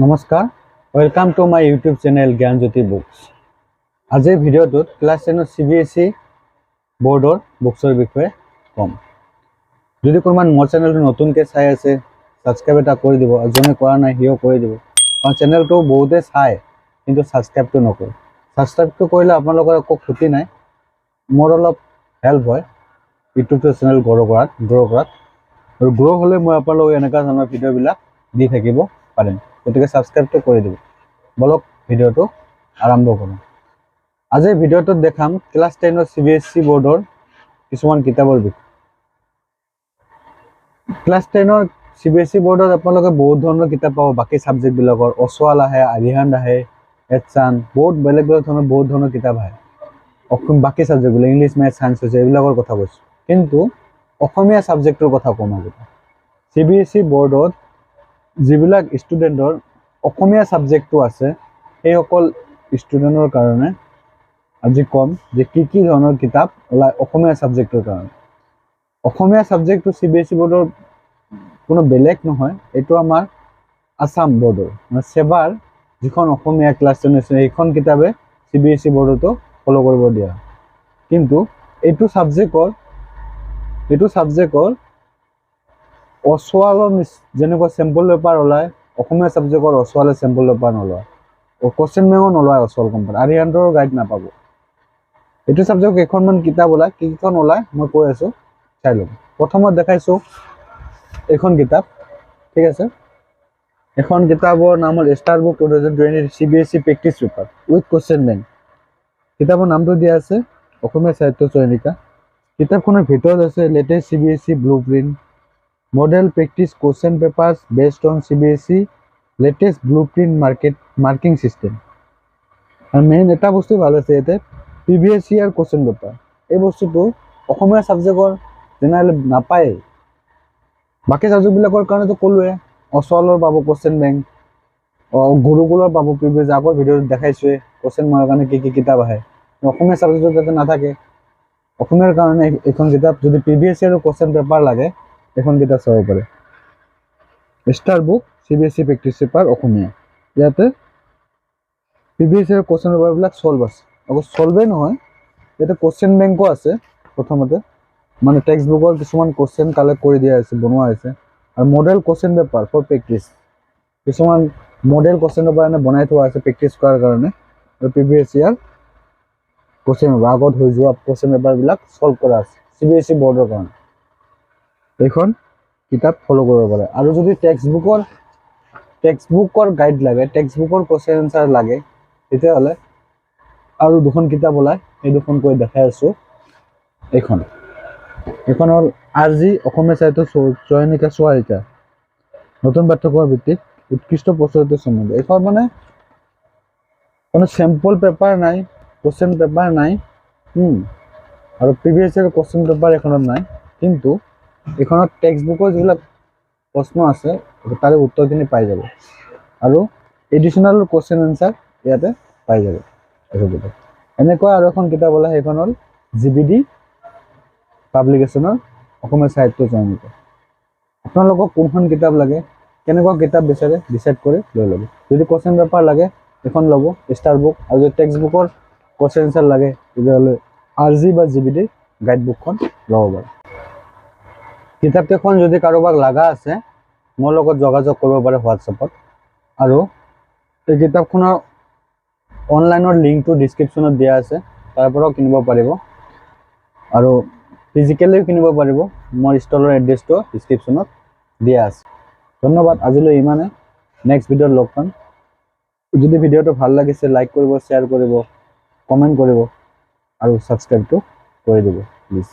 নমস্কাৰ, welcome to my YouTube channel Gyanjyoti books. আজিৰ ভিডিঅ'টোত ক্লাছ 10ৰ চিবিএছই বৰ্ডৰ বুকছৰ বিষয়ে ক'ম। যদি কোনোবা মোৰ চেনেলটো নতুনকৈ চাই আছে, ছাবস্ক্ৰাইব এটা কৰি দিব আৰু যোনে কৰা নাই সিও কৰি দিব, কাৰণ চেনেলটো বহুতে চায় কিন্তু ছাবস্ক্ৰাইবটো নকৰে। ছাবস্ক্ৰাইবটো কৰিলে আপোনালোকৰ একো ক্ষতি নাই, মোৰ অলপ হেল্প হয় ইউটিউবটো চেনেল গ্ৰ' কৰাত। আৰু গ্ৰ' হ'লে মই আপোনালোকক এনেকুৱা ধৰণৰ ভিডিঅ'বিলাক দি থাকিব পাৰিম। গতিকে ছাবস্ক্ৰাইবটো কৰি দিব। বলক, ভিডিঅ'টো আৰম্ভ কৰোঁ। আজিৰ ভিডিঅ'টোত দেখাম ক্লাছ 10ৰ চিবিএছই বৰ্ডৰ কিছুমান কিতাপৰ বিষয়ে। ক্লাছ 10ৰ চিবিএছই বৰ্ডত আপোনালোকে বহুত ধৰণৰ কিতাপ পাব। বাকী ছাবজেক্টবিলাকৰ অচোৱাল আহে, আৰিহাণ্ড আহে, এডচান, বহুত বেলেগ বেলেগ ধৰণৰ বহুত ধৰণৰ কিতাপ আহে। অসম বাকী ছাবজেক্টবিলাক ইংলিছ, মেথছ, ছায়েন্স হৈছে, এইবিলাকৰ কথা কৈছোঁ। কিন্তু অসমীয়া ছাবজেক্টটোৰ কথা ক'ম আজি। চিবিএছই বৰ্ডত যিবিলাক ষ্টুডেণ্টৰ অসমীয়া ছাবজেক্টটো আছে, সেইসকল ষ্টুডেণ্টৰ কাৰণে আজি ক'ম যে কি কি ধৰণৰ কিতাপ ওলায় অসমীয়া ছাবজেক্টটোৰ কাৰণে। অসমীয়া ছাবজেক্টটো চিবিএছই বৰ্ডৰ কোনো বেলেগ নহয়, এইটো আমাৰ আছাম বৰ্ডৰ, মানে ছেবাৰ যিখন অসমীয়া ক্লাছ 10 আছে, সেইখন কিতাপে চিবিএছই বৰ্ডতো ফ'ল' কৰিব দিয়া হয়। কিন্তু এইটো ছাবজেক্টৰ অচোৱালৰ যেনেকুৱা চেম্পল পেপাৰ ওলায়, অসমীয়া ছাবজেক্টৰ অচোৱালে চেম্পল পেপাৰ নোলায়, কুৱেশ্যন বেংকো নোলায়। অচোৱাল কোম্পানী, আৰিহাণ্টৰ গাইড নাপাব। এইটো ছাবজেক্ট কেইখনমান কিতাপ ওলায়। কেইখন ওলায় মই কৈ আছোঁ, চাই ল'ব। প্ৰথমত দেখাইছোঁ এইখন কিতাপ, ঠিক আছে? এখন কিতাপৰ নাম হ'ল Star Book 2020 CBSE practice paper with question bank। কিতাপৰ নামটো দিয়া আছে অসমীয়া সাহিত্য চয়নিকা। কিতাপখনৰ ভিতৰত আছে latest CBSE blue print, model practice question papers based on CBSE latest blue print marking system। আৰু মেইন এটা বস্তু ভাল আছে ইয়াতে, প্ৰিভিয়াছ ইয়াৰ কুৱেশ্যন পেপাৰ। এই বস্তুটো অসমীয়া ছাবজেক্টৰ জেনেৰেলি নাপায়েই। বাকী ছাবজেক্টবিলাকৰ কাৰণেতো ক'লোৱে, অচোৱালৰ পাব কুৱেশ্যন বেংক, গুৰুকুলৰ পাব। প্ৰিভিয়াছ আগৰ ভিডিঅ'ত দেখাইছোৱে কুৱেশ্যন মাৰৰ কাৰণে কি কি কিতাপ আহে। অসমীয়া ছাবজেক্টত যাতে নাথাকে, অসমীয়াৰ কাৰণে এইখন কিতাপ, যদি প্ৰিভিয়াছ ইয়াৰৰ কুৱেশ্যন পেপাৰ লাগে, এইখন কিতাপ চাব পাৰে। Star book CBSE practice paper অসমীয়া। ইয়াতে প্ৰিভিয়াছ ইয়াৰৰ কুৱেশ্যন পেপাৰবিলাক ছল্ভ আছে। অকল ছল্ভেই নহয়, ইয়াতে কুৱেশ্যন বেংকো আছে। প্ৰথমতে মানে টেক্সট বুকৰ কিছুমান কুৱেশ্যন কালেক্ট কৰি দিয়া হৈছে, বনোৱা হৈছে আৰু model question paper for practice, কিছুমান মডেল কুৱেশ্যন পেপাৰ এনে বনাই থোৱা আছে প্ৰেক্টিছ কৰাৰ কাৰণে। আৰু প্ৰিভিয়াছ ইয়াৰ কুৱেশ্যন পেপাৰ, আগত হৈ যোৱা কুৱেশ্যন পেপাৰবিলাক ছল্ভ কৰা আছে চিবিএছই বৰ্ডৰ কাৰণে। এইখন কিতাপ ফ'ল' কৰিব পাৰে। আৰু যদি টেক্সট বুকৰ গাইড লাগে, টেক্সট বুকৰ কুৱেশ্যন এনচাৰ লাগে, তেতিয়াহ'লে আৰু দুখন কিতাপ ওলায়। সেই দুখন কৈ দেখাই আছোঁ। এইখন হ'ল আৰ জি অসমীয়া সাহিত্য চয়নিকা চোৱাৰিকা, নতুন পাঠ্যক্ৰমৰ ভিত্তিত উৎকৃষ্ট প্ৰচলিত সম্বন্ধ। এইখন মানে কোনো চেম্পল পেপাৰ নাই, কুৱেশ্যন পেপাৰ নাই, আৰু প্ৰিভিয়াছ ইয়াৰ কুৱেশ্যন পেপাৰ এইখনত নাই। কিন্তু এইখনত টেক্সট বুকৰ যিবিলাক প্ৰশ্ন আছে, তাৰে উত্তৰখিনি পাই যাব আৰু এডিশ্যনেল কুৱেশ্যন এনচাৰ ইয়াতে পাই যাব এইখন কিতাপ। এনেকুৱা আৰু এখন কিতাপ ওলায়, সেইখন হ'ল জিবিডি পাব্লিকেশ্যনৰ অসমীয়া সাহিত্য চয়নিকা। আপোনালোকক কোনখন কিতাপ লাগে, কেনেকুৱা কিতাপ বিচাৰে, ডিচাইড কৰি লৈ ল'ব। যদি কুৱেশ্যন পেপাৰ লাগে, এইখন ল'ব ষ্টাৰ বুক। আৰু যদি টেক্সট বুকৰ কুৱেশ্যন এনচাৰ লাগে, তেতিয়াহ'লে আৰ জি বা জিবিডি গাইড বুকখন ল'ব পাৰে। কিতাপ কেইখন যদি কাৰোবাক লগা আছে, মোৰ লগত যোগাযোগ কৰিব পাৰে হোৱাটছএপত। আৰু এই কিতাপখনৰ অনলাইনৰ লিংকটো ডিছক্ৰিপশ্যনত দিয়া আছে, তাৰ পৰাও কিনিব পাৰিব আৰু ফিজিকেলিও কিনিব পাৰিব। মোৰ ষ্টলৰ এড্ৰেছটো ডিছক্ৰিপশ্যনত দিয়া আছে। ধন্যবাদ, আজিলৈ ইমানে। নেক্সট ভিডিঅ'ত লগ পাম। যদি ভিডিঅ'টো ভাল লাগিছে, লাইক কৰিব, শ্বেয়াৰ কৰিব, কমেণ্ট কৰিব আৰু ছাবস্ক্ৰাইবটো কৰি দিব প্লিজ।